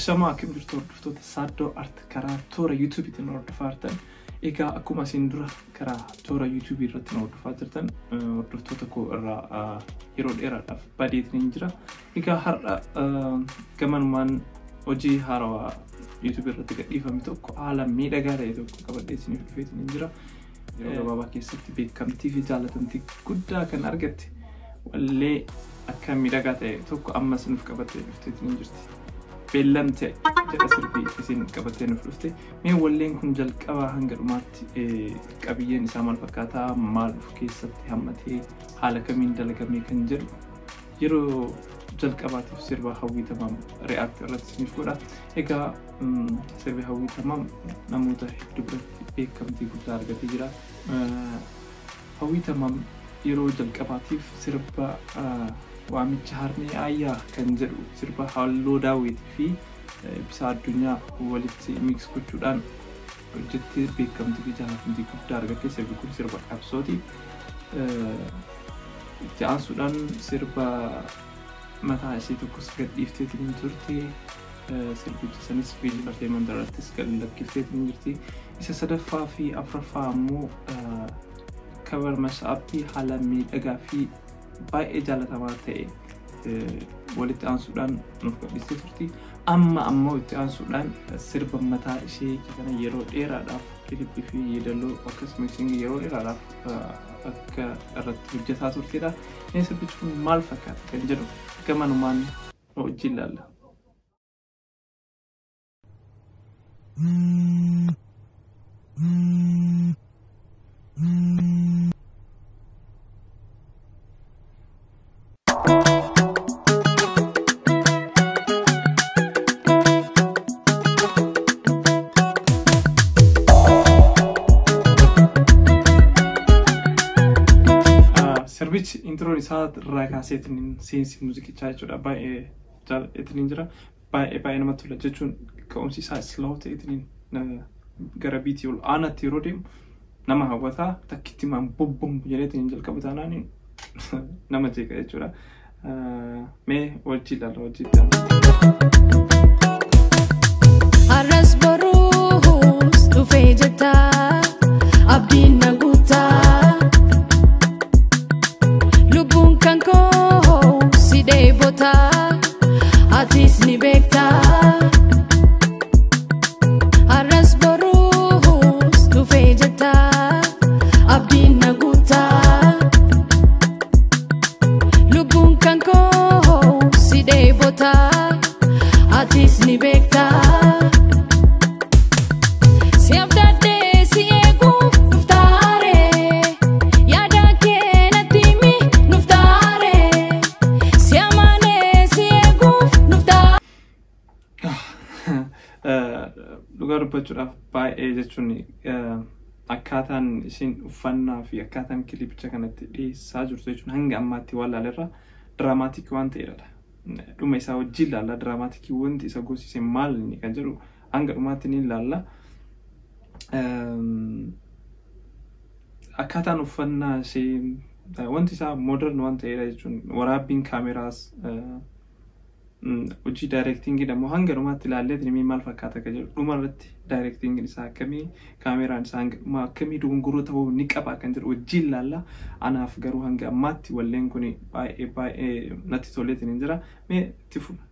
Shamaa, akkam jirtu hordoftoota Saaddoo Art karaa toora YouTubeiitiin hordofaa jirtan? Egaa akkuma isin dura karaa toora YouTubeii irratti hordofaa jirtan, hordoftoota koo irraa yeroo dheeraadhaaf badeetiin jira. Egaa har'a gamanumaan hojii haarawaa YouTubeii irratti gadhiifame tokko, haala miidhagaa ta'e tokko qabadhee isiniif dhufeetiin jira. Yeroo gabaabaa keessatti beekamtii fi jaalatamtii guddaa kan argatte wallee akka miidhagaa ta'e tokko ammas nuuf qabattee dhufteetiin jirti. "Beellamte" jedha sirbii isin qabattee nuuf dhufte. Mee walleen kun jalqabaa hanga dhumaatti qabiyyeen isaa maal fakkaataa, maal of keessatti hammatee, haala kamiin dalagamee kan jedhu yeroo jalqabaatiif sirba Hawwii Tamaam react irratti isiniif godha. Egaa sirbi Hawwii Tamaam namoota hedduu biratti beekamtii guddaa argatee jira. Hawwii Tamaam yeroo jalqabaatiif sirba "Waamicha Harmee Ayyaa" kan jedhu sirba Halloo Daawwitii fi Ibsaa Addunyaa walitti mix gochuudhaan hojjettee beekamtii fi jaalatamtii guddaa argatte. Sirbi kun sirba qabsooti. Itti aansuudhaan sirba mataa ishee tokkos gadhiifteetiin turte. Sirbicha sanis Viijii Entertainment irrattis gad lakkifteetiin jirti. Isa sadaffaa fi afuraffaa ammoo cover mashup haala miidhagaa fi baay'ee jaalatamaa ta'e walitti aansuudhaan nuuf gadhiistee turti. Amma ammoo itti aansuudhaan sirba mataa ishee kana yeroo dheeraadhaaf kilipii fi yeedaloo akkasumas yeroo dheeraadhaaf akka irratti hojjetaa turtedha. Inni sirbichi kun maal fakkaata kan jedhu gamanumaan hojii ilaalla. Sirbichi introon isaa irraa kaaseetiin seensi muuziqichaa jechuudha, baay'ee jaalladheetiin jira. Baay'ee baay'ee namatti tola jechuun ka'umsi isaa slow ta'eetiin gara beatii ol aanaatti yeroo deemu nama hawwataa, takkitti maan bobbom jedheetiin jalqabu taanaan nama jeeqa jechuudha. Mee wajji ilaalla, wajji ilaalla. Har'as boruus dhufee jetta, abdiin na guutaa. Lubbuun kan koo si dheebotaa, atis ni beektaa. Har'as boruus dhufee jetta, abdiin na guutaa. Lubbuun kan koo si dheebotaa, atis ni beektaa. Si abdaddee si eeguuf dhuftaare, yaada kee natti himi nuftaare, si amanee si eeguuf dhuftaare. Dhugaa dubbachuudhaaf baay'ee jechuun akkaataan isheen uffannaa fi akkaataan kilipicha kanatti dhiyeessaa jirtu jechuun hanga ammaatti waan ilaalerra dramatic waan ta'edha. Dhuma isaa wajjin ilaalla, dramaticii wanti isa goosise maal inni kan jedhu hanga dhumaatti ni ilaalla. Akkaataan uffannaa ishee wanti isaa modern waan ta'edha jechuun waraabbiin kaameraas, hojii directingii immoo hanga dhumaatti ilaallee maal fakkaata kan jedhu, dhuma irratti directingiin isaa akkamii, kaameraan isaa hanga dhumaa akkamii, dogongoroo ta'uu ni qaba kan jedhu wajjin ilaalla. Anaaf garuu hanga ammaatti walleen kun baay'ee baay'ee natti toleetiin hin jira. Mee itti fufa.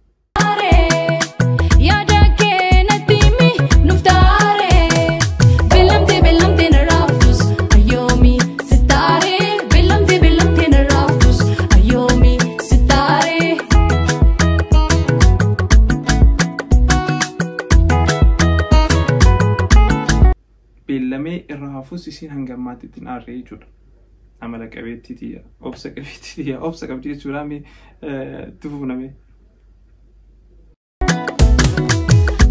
Yaada kee natti himi nuftaare, beellamtee beellamtee na raaftus ayyoomi sitaare, beellamtee beellamtee na raaftus ayyoomi sitaare. Beellamee irraa hafus isiin hanga ammaatti ittiin aarree jechuudha. Amala qabeettii, obsa qabeettii, obsa qabdi jechuudha. Mee itti fufname.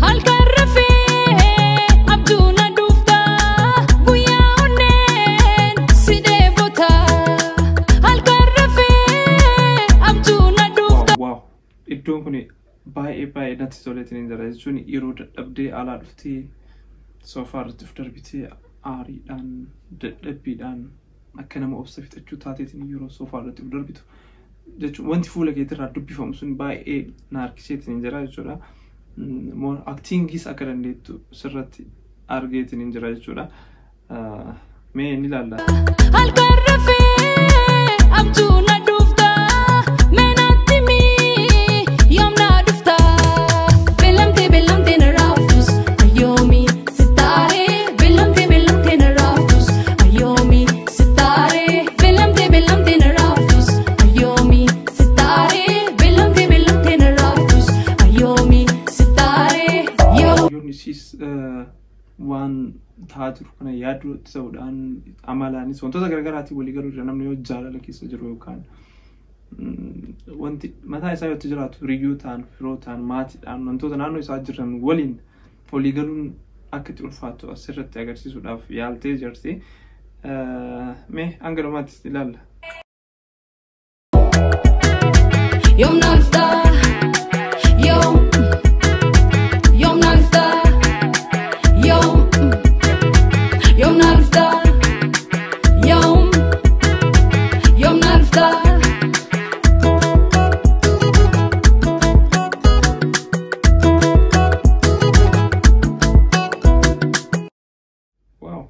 Halkan rafee abjuu na dhuftaa, guyyaa onneen si dheebotaa. Halkan rafee abjuu na dhuftaa. Wow! Iddoon kun baay'ee baay'ee natti toleetiin jira jechuun yeroo dadhabdee alaa dhuftee soofaa irratti of darbitee, aariidhaan, dadhabbiidhaan akka nama obsa fixachuu taateetiin yeroo soofaa irratti of darbitu jechuun wanti fuula keetirraa dubbifamu sun baay'ee na harkiseetiin jira jechuudha. Actingis akka dandeettu sirratti argeetiin hin jira jechuudha. Mee ni ilaalla. Halkan rafee abjuu na dhufta mee natti himi yoom na dhufta. Beellamtee beellamtee na raaftus ayyoomi sitaaree beellamtee beellamtee na raaftus ayyoomi sitaaree beellamtee beellamtee na raaftus ayyoomi sitaaree beellamtee beellamtee na raaftus ayyoomi sitaaree yoo. Yoon isiis waan ta'aa jiru kana yaaduu itti ta'uudhaan amalaanis wantoota garaagaraatiin walii galuu jira. Namni yoo jaalala keessa jiru yookaan wanti mataa isaa yoo itti jiraatu, hiriyyoo ta'an, firoo ta'an, maatiidhaan, wantoota naannoo isaa jiran waliin walii galuun akka itti ulfaatu asirratti agarsiisuudhaaf yaaltee jirti. Mee hanga dhumaatti ilaalla. Yoom na dhufta yoom yoom na dhufta yoom yoom na dhufta yoom yoom na dhufta. Wow.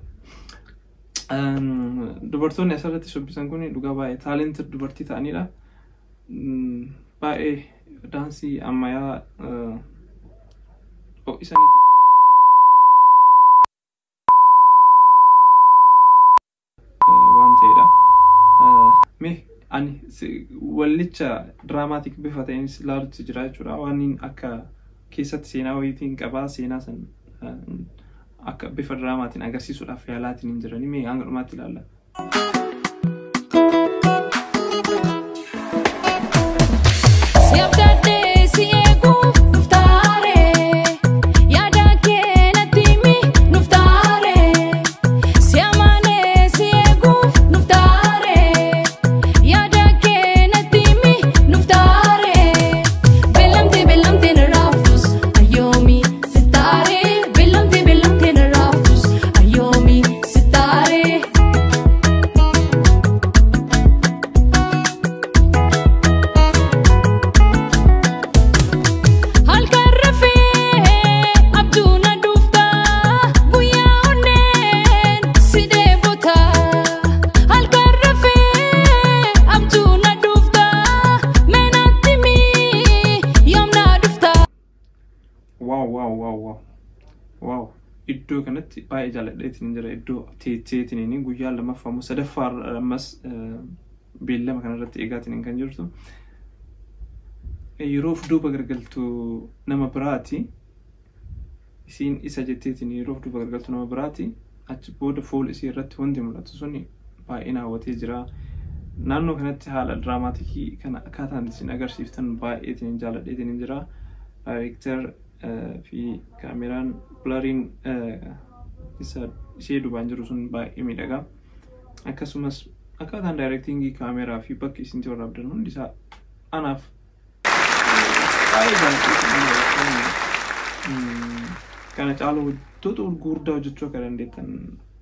Dubartoonni asirratti shubbisan kun dhugaa baay'ee talented dubartii ta'anidha. Baay'ee daansii ammayyaa ho'isaniiti waan ta'edha. Mee ani wallicha dramatic bifa ta'eenis ilaalutti jira jechuudha. Waan inni akka keessatti seenaa wayiitiin qabaa, seenaa san akka bifa diraamaatiin agarsiisuudhaaf yaalaatiin hin jirani. Mee hanga dhumaatti ilaalla. Si abdaddee si eeguuf dhuftaaree yaada kee natti himi nuftaaree si amanee si eeguuf dhuftaaree yaada kee natti himi nuftaaree beellamtee beellamtee na raaftus ayyoomi sitaaree beellamtee beellamtee na raaftus ayyoomi sitaaree. Halkan rafee abjuu na dhufta guyyaa onneen si dheebota. Halkan rafee abjuu na dhufta mee natti himi yoom na dhufta. Wow. Iddoo kanatti baay'ee jaalladheetiin jira. Iddoo teetteetiin guyyaa lammaffaa immoo sadaffaa ammas beellama kanarratti eegaatiin kan jirtu. Yeroo of duuba gargaltu nama biraati. Isiin isa jetteetiin yeroo of duuba gargaltu nama biraati. Achi booda fuula isii irratti wanti mul'atu suni baay'ee na hawwatee jira. Naannoo kanatti haala dramaticii kana akkaataan isin agarsiiftan baay'eetiin jaalladheetiin jira. Director fi kaameraan blurriin isa ishee duubaan jiru sun baay'ee miidhaga. Akkasumas akkaataan directingii kaameraa fi bakki isin itti waraabdan hundi isaa anaaf baay'ee jaalladheetiin jira. Kana caalu wantoota gurguddaa hojjechuu akka dandeettan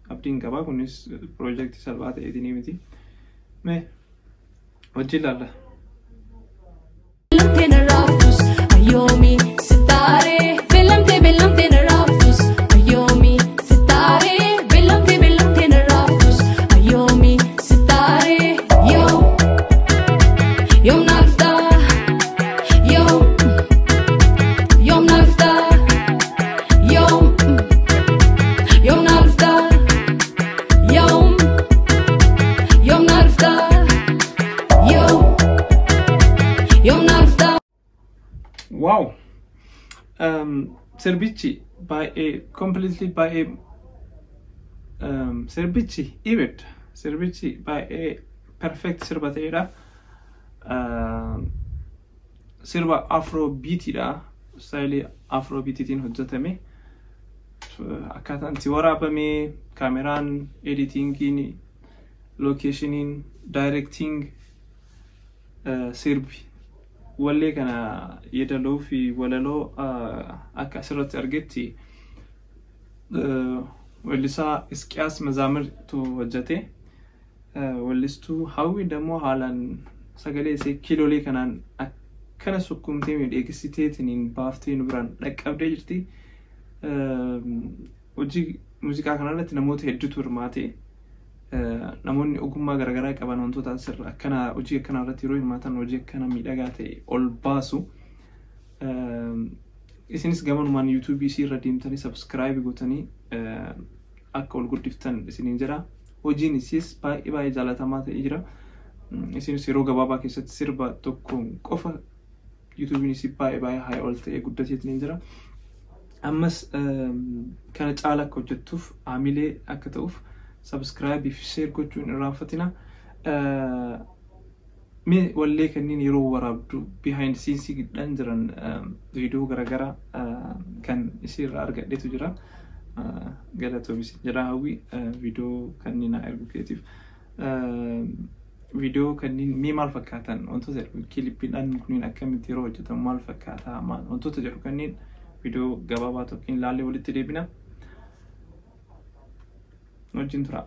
abdiin qaba. Kunis piroojeektii salphaa ta'eetiin miti. Mee hojii ilaalla. Beellamtee na raaftus ayyoomi sitaaree beellamtee beellamtee na raaftus ayyoomi sitaaree beellamtee beellamtee na raaftus ayyoomi sitaaree yoom yoom na dhufta yoom yoom na dhufta yoom yoom na dhufta yoom yoom na dhufta yoom yoom na dhufta. Wow! Sirbichi baay'ee completely baay'ee sirbichi ibidda. Sirbichi baay'ee perfect sirba ta'edha. Sirba afrobeatiidha. Styleii afrobeatiitiin hojjetame. Akkaataan itti waraabame, kaameraan, editingiin, locationiin, directing, sirbi wallee kana yeedaloo fi walaloo akka asirratti argetti weellisaa Isqiyaas Mazaamirtu hojjete. Weellistuu Hawwi immoo haalaan sagalee ishee kiiloolee kanaan Kana sukkumtee miidhagsiteetiin baaftee nu biraan dhaqqabdee jirti. Hojii muuziqaa kanarratti namoota hedduutu hirmaate. Namoonni ogummaa garaagaraa qaban wantoota asirra akkana hojii akkanaa irratti yeroo hirmaatan hojii akkana miidhagaa ta'e ol baasu. Isinis gamanumaan yuutuubii isii irra deemtanii subscribe gootanii akka ol guddiftan isiniin jedha. Hojiin isiis baay'ee baay'ee jaalatamaa ta'ee jira. Isinis yeroo gabaabaa keessatti sirba tokkoon qofa yuutuubiin isii baay'ee baay'ee high ol ta'ee guddateetiin jira. Ammas kana caala akka hojjettuuf haamilee akka ta'uuf subscribe fi share gochuun hin irraanfatina. Mee wallee kanneen yeroo waraabdu behind scenes dhaan jiran viidiyoo garaagaraa kan isiirraa argadheetu jira. Galatoomis jedha Hawwii viidiyoo kanneen haa ergu keetiif. Viidiyoo kanneen mee maal fakkaatan wantoota jedhu kilippiidhaan kunneen akkamitti yeroo hojjetamu maal fakkaataa maal wantoota jedhu kanneen viidiyoo gabaabaa tokkoon ilaallee walitti deebina. Wajjin tura.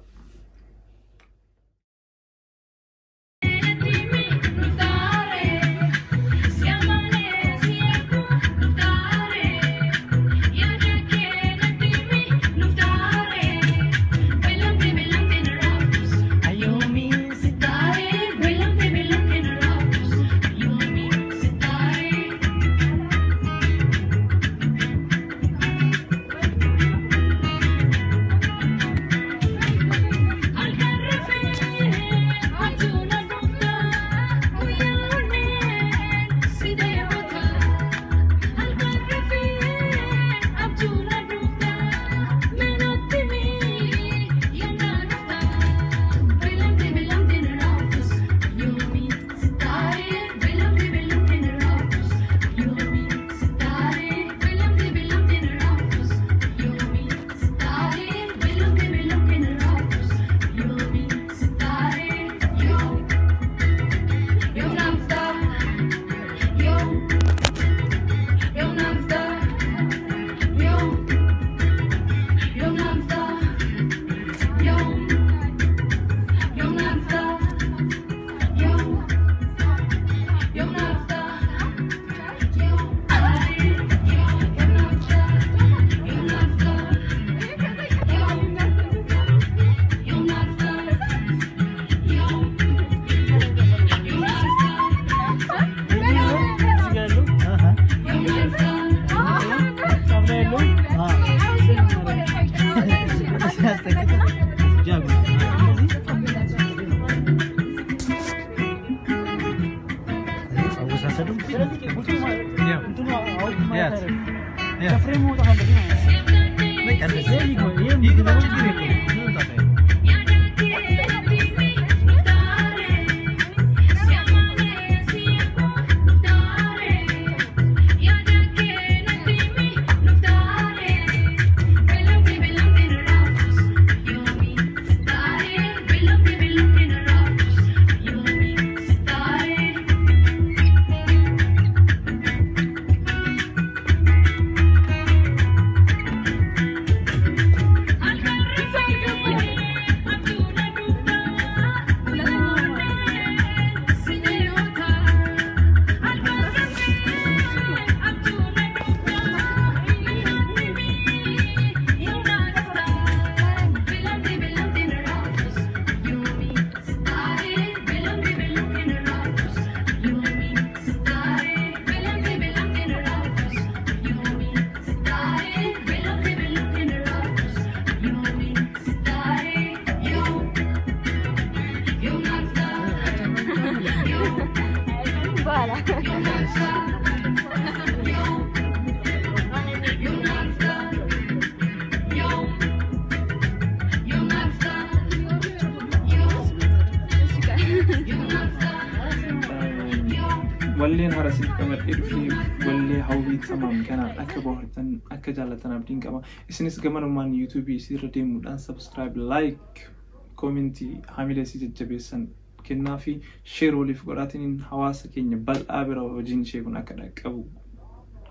Walleen hara siif qabadhee dhufee wallee Hawwii Tamaam kanaan akka bohaartan akka jaallatan abdiin qaba. Isinis gamanumaan yuutuubii isiirra deemuudhaan subscribe, like, koomentii haamilee isii jajjabeessan kennaa fi share waliif godhaatiin hawaasa keenya bal'aa bira hojiin ishee kun akka dhaqqabu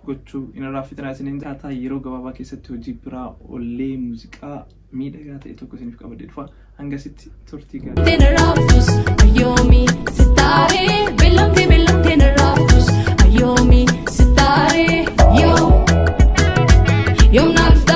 gochuu hin irraanfatinaa. Isiniin akkaataa yeroo gabaabaa keessatti hojii biraa wallee muuziqaa miidhagaa ta'e tokko isiniif qabadhee dhufa. Hangasitti turtii gaarii. Ayyoomii sitaaree beellamtee beellamtee na raaftus. Yoom na dhufta.